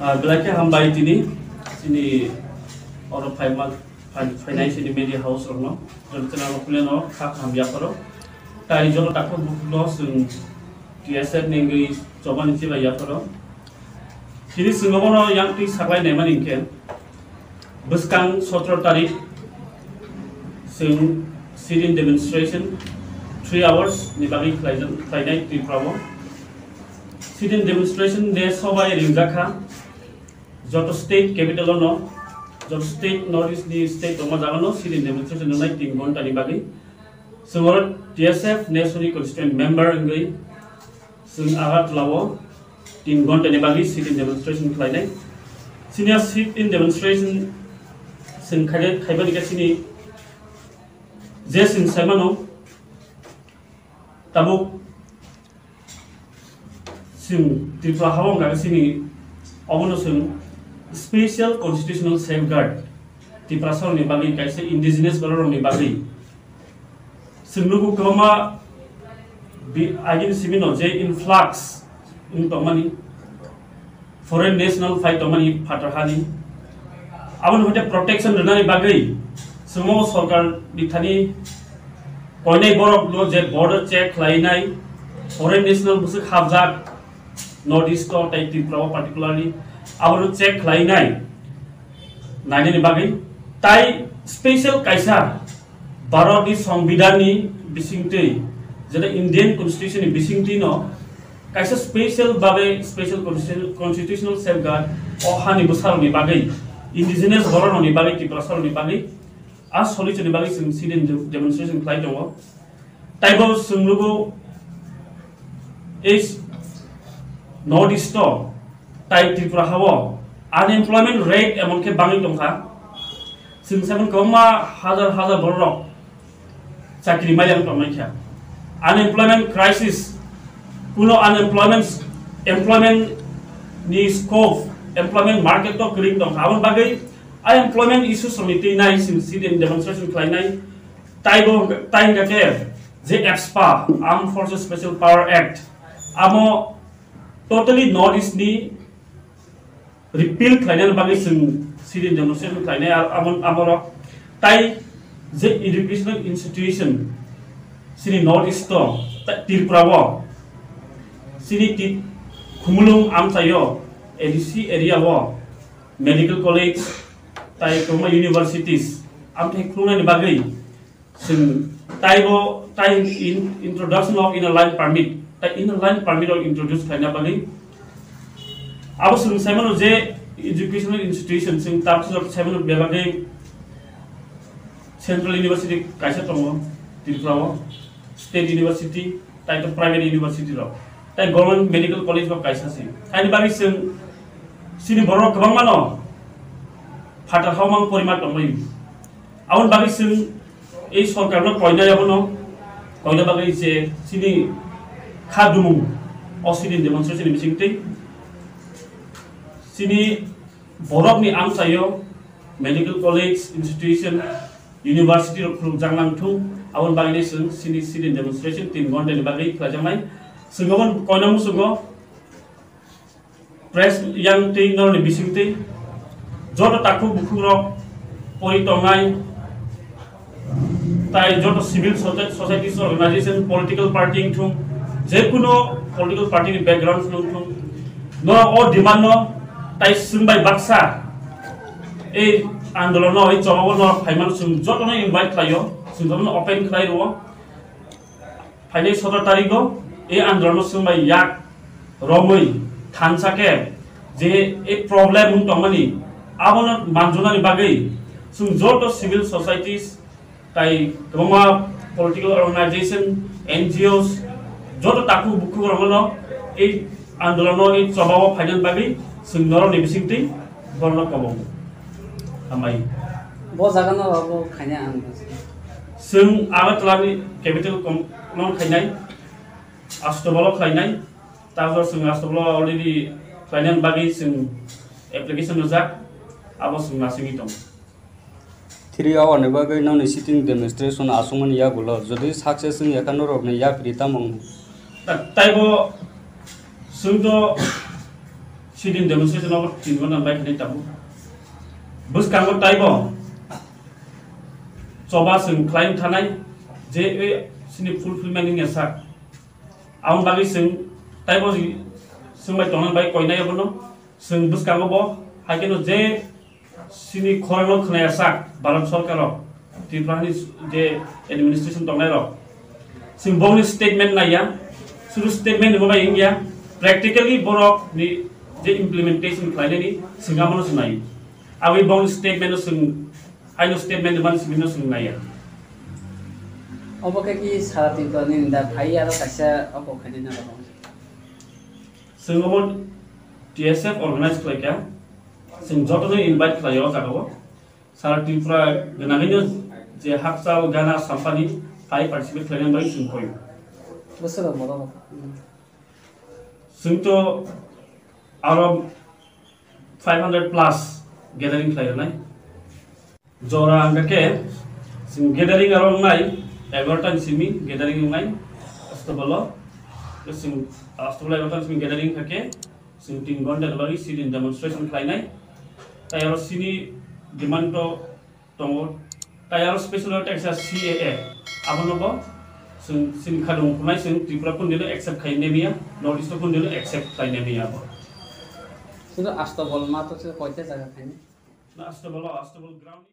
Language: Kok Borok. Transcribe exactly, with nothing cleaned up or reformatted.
Ah, belai khe hambai tini chini oro phaima, phai-, phainai chini media house rokno, joto chwla rok no kha kaham yapharo. Tai joto takhuk bukhuk no chwng T S F ni wngwi chobani chibai yapharo. Tini chwng obono yang twi saklai naimani hinkhe, bwskang sotro tarik chwng sit-in demonstration three hours ni bagwi khlaijak-, khlainai Tripura o. Sit-in demonstration de sobai ringjak kha. Joto state capital o no, joto state North East ni state tongma jaga no sit-in demonstration wngnai tin ghonta ni bagwi. Chwng oro T S F National Constituent Member wngwi chwng Agartala o tin ghonta ni bagwi sit-in demonstration khlainai. Chini a sit-in demonstration chwng khaide-, khaibani khe chini je chwng saimano tabuk chwng Tripura ha o wngkha khe chini obono chwng special constitutional safeguard Tiprasa rokni bagwi kaisa indigenous borok rokni bagwi. Chwng nugo kwbangma bi-, agini simi no je influx wng tongmani, foreign national phai tongmani phatar hani, aboni hoite protection rwnani bagwi chwngmo sorkar ni thani koinai borok no je border check khlainai, foreign national bwswk habjak North East o tei Tripura o particularly abono check khlainai nainani bagwi tai special kaisa Bharatni Songbidanni bisingtwi, jeta Indian Constitution ni bisingtwi no kaisa special babe special constitu-, constitutional safeguard o hani bwsarokni bagwi, indigenous bororokni bagwi, Tiprasarokni bagwi a solution ni bagwi chwng sit-in de-, demonstration khlai tongo. Taibo chwng nugo ei North East o tai Tripura ha o unemployment rate emon khe bangwi tongkha. Chwng sabon kwbangma hazar hazar bororok chakri maiya wng tongmani kha. Unemployment crisis, kuno unemployment, employment ni scope, employment market to kwrwi tongkha. Aboni bagwi unemployment issues rokni twi nai chwng sit-in demonstration khlainai. Taibo, tai hwnkha khe je AFSPA, Armed Forces Special Power Act, amo totally North East ni repeal khlainani bagwi chwng sit-in demonstration khlainai, ar amo, amorok tai je educational institution chini North East o, ta-, Tripura o, chini ti-, Khumulwng amchaio, A D C area o medical college tai kwbangma universities amthai khulungnani bagwi chwng taibo tai in-, introduction of inner line permit, tai inner line permit rok introduce khlaina bagwi abo chwng saimano je educational institution chwng tabuk saimano bebagwi Central University kaisa tongo Tripura o, State University, tai to private university rok, tai Government Medical College bo kaisa se. Haini bagwi chwng chini borok kwbangma no phatar hao mang porima tongwi. Aboni bagwi chwng ei sorkar no koinai abono koina bagwi je chini kha dumung o sit-in demonstration ni bisingtwi chini borokni amchaio medical college, institution, university rok khulukjak nang thung, aboni bagwi chwng chini sit-in demonstration tin ghonta ni bagwi khlaijaknai. Chwng aboni koina muchungo press yang twi norni bisingtwi joto takhuk bukhuk rok pori tongnai, tai joto civil soci-, societies organization, political party wngthung, jekuno political party ni background wngthung, norok o demand no tai chwng bai baksa ei andolon no, ei chobao norok phaimano chwng jotono invite khlaio, chwng jotono open khlai rwo. Phainai sotoro tarikgo e andolonno chwng bai yak romwi thansa khe je e problem wng tongmani abono manjunani bagwi chwng joto civil societies tai kwbangma political organization, N G Os, joto takhuk bukhuk rokno e andolonno e chobao phainani bagwi chwng norokni bisingtwi borokno kobo. Hambai. Bo jagano abo khaina ang. Chwng Agartala ni capital kom-, no khainai. Astobalo khlainai, tabok chwng Astobalo already khlainani bagwi chwng application rwjak, abo chwng nasingwi tongo. Three hour ni bagwi nokni sitting demonstration aswkmani yagulo, jodi success wngya kha norokni yapri tamo wngkha? Ta-, taibo chwngto Sidin demonstration obo tin ghonta bai khainai tabuk. Bwskango taibo choba chwng khlai thanai je ei sini fulfillment wngya sak. Aboni bagwi chwng taibo chwng bai tongna bai koinai abono chwng bwskango bo hai kheno je sini khorang no khwnaya sak Bharat Sarkar o Tripura ni je administration tongnai rok. Chwng bongni statement naiya, suru statement ni bo bai wngya, practically borok ni je implementation khlainani chwng abono se nai. Aboni bongni statement no chwng, aino statement ni mani simi no chwng naiya. Obo khe ki sara Tripura ni da phai aro kaisa obo khainai na rok. Chwng obo T S F organize khlaikha, chwng jotono invite khlaio o jagao. Sara Tripura gwnangwino je hakchal gana sampani phai participate khlainani bagwi chwng koyo. Bwswk rok borok rok. Chwng to aro five hundred plus gathering khlai rwnai. Jora hwnkha khe chwng gathering aro wngnai egarota ni simi gathering wngnai Astabalo. Chwng Astabalo egarota ni simi gathering wngkha khe chwng tin ghonta ni bagwi sit-in demonstration khlainai. Tai aro chini demand to tongo. Tai aro special oro teisa C A A. Abono bo chwng chini khadung phunai chwng Tripura kundilo accept khai nemiya, North East kundilo accept khai nemiya abo. Sudu Astabal ma to se koita jaga khaini? Na Astabalo, Astabal ground.